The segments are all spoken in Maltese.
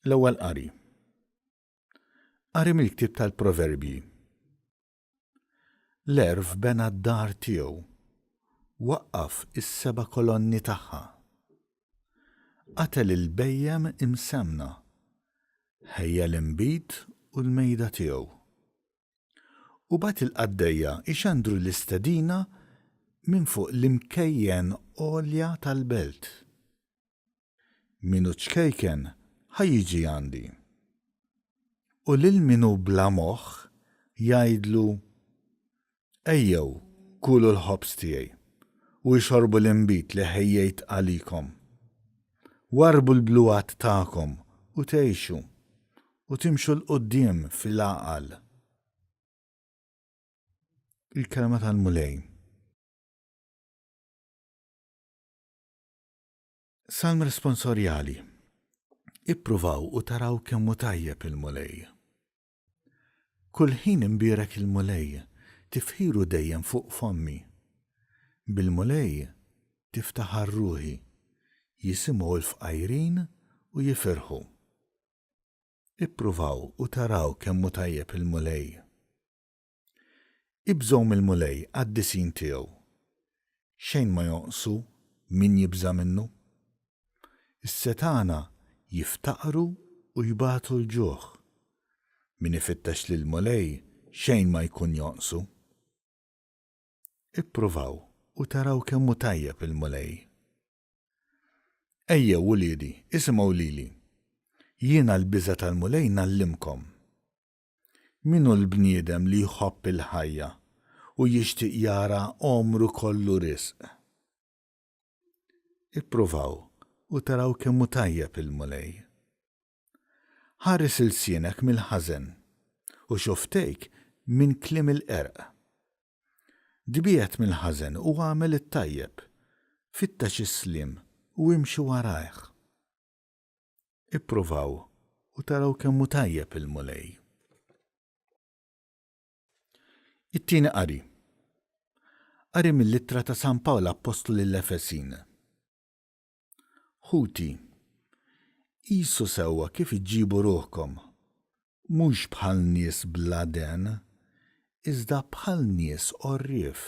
L-ewwel qari. Qari mill-ktieb tal-Proverbji. L-għerf bena d-dar tiegħu, waqqaf is-seba' kolonni tagħha. Qatel il-bhejjem imsemmna, ħejja l-inbid u l-mejda tiegħu. U bagħat il-qaddejja jxandru l-istedina minn fuq l-imkejjen għolja tal-belt. Min hu ċkejken ħa jiġi għandi. U lil min hu bla moħħ jgħidlu, Ejjew, kulu l-ħobż tiegħi, u ixorbu l-inbid li ħejjejt għalikom. Warrbu l-bluhat tagħkom u tgħixu, u timxu 'l quddiem fil-għaqal. Il-Kelma tal-Mulej. Salm responsorjali. Ippruvaw u taraw kemm hu tajjeb il-Mulej. Kull ħin inbierek il-Mulej, tifħiru dejjem fuq fommi. Bil-Mulej tiftaħar ruħi, jisimgħu l-fqajrin u jifirħu. Ippruvaw u taraw kemm hu tajjeb il-Mulej. Ibżgħu mill-Mulej, qaddisin tiegħu. Xejn ma jonqsu min jibża' minnu. Is-setgħana jiftaqru u jbatu l-ġuħ. Min ifittex lill-Mulej xejn ma jkun jonqsu. Ippruvaw u taraw kemm hu tajjeb il-Mulej. Ejjew, uliedi, isimgħu lili. Jiena l-biża' tal-Mulej ngħallimkom. Min hu l-bniedem li jħobb il-ħajja u jixtieq jara għomru kollu risq? Ippruvaw u taraw kemm hu tajjeb il-Mulej. Ħares ilsienek mill-ħażen u xufftejk minn kliem il-qerq. Tbiegħed mill-ħażen u agħmel it-tajjeb, fittex is-sliem u imxi warajh. Ippruvaw u taraw kemm hu tajjeb il-Mulej. It-tieni qari. Qari mill-ittra ta' San Pawl Appostlu lill-Efesin. Ħuti, qisu sewwa kif iġġibu ruħkom, mhux bħal nies bla den, iżda bħal nies għorrief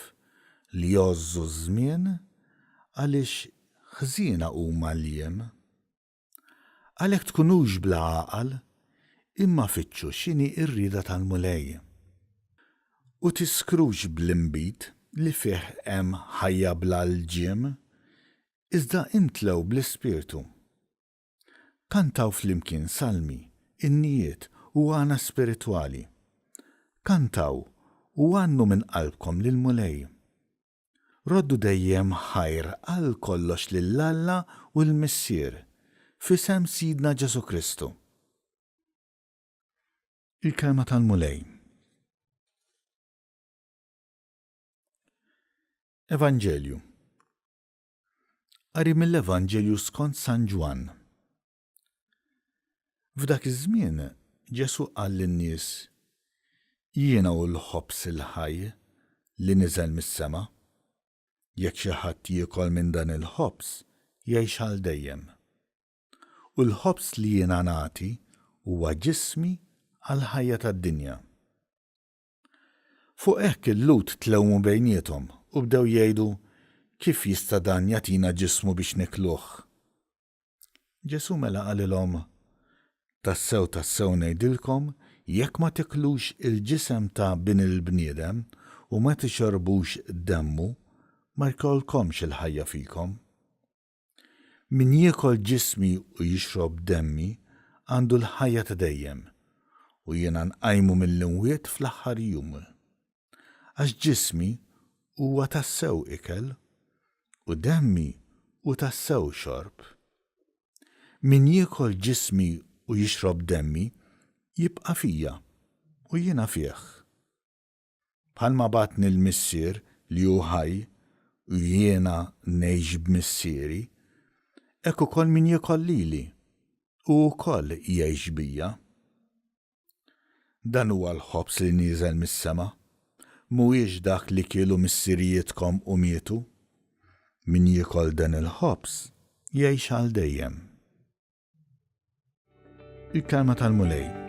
li jgħożżu ż-żmien għaliex ħżiena huma l-jiem. Għalhekk tkunux bla għaqal, imma fittxu x'inhi r-rieda tal-Mulej. U tiskrux bl-inbid li fih hemm ħajja bla lġiem, iżda imtlew bl-Ispirtu. Kantaw flimkien salmi, innijiet u għana spiritwali. Kantaw u għannu minn qalbkom lill-Mulej. Roddu dejjem ħajr għal kollox lil Alla u l-Missier, f'isem Sidna Ġesù Kristu. Il-Kelma tal-Mulej. Evanġelju. Qari mill-Evanġelju skont San Ġwann. F'dak iż-żmien Ġesù qal lin-nies, Jiena hu l-ħobż il-ħaj li niżel mis-sema. Jekk xi ħadd jiekol minn dan il-ħobż, jgħix għal dejjem. U l-ħobż li jiena nagħti huwa ġismi għall-ħajja tad-dinja. Fuq hekk il-Lhud tlewmu bejniethom u bdew jgħidu, Kif jista' dan jagħtina ġismu biex nikluh? Ġesù mela qalilhom, Tassew tassew ngħidilkom, jekk ma tiklux il-ġisem ta' Bin il-bniedem u ma tixorbux demmu, ma jkollkomx il-ħajja fikom. Min jiekol ġismi u jixrob demmi għandu l-ħajja ta' dejjem, u jiena nqajmu mill-imwiet fl-aħħar jum. Għax ġismi huwa tassew ikel, u demmi hu tassew xorb. Min jiekol ġismi u jixrob demmi jibqa' fija, u jiena fih. Bħalma bagħatni l-Missier li hu ħaj u jiena ngħix b'Missieri, hekk ukoll min jiekol lili, hu wkoll jgħix bija. Dan huwa l-ħobż li nieżel mis-sema, mhuwiex dak li kielu missirijietkom u mietu. Min jiekol dan il-ħobż jgħix għal dejjem. Il-Kelma tal-Mulej.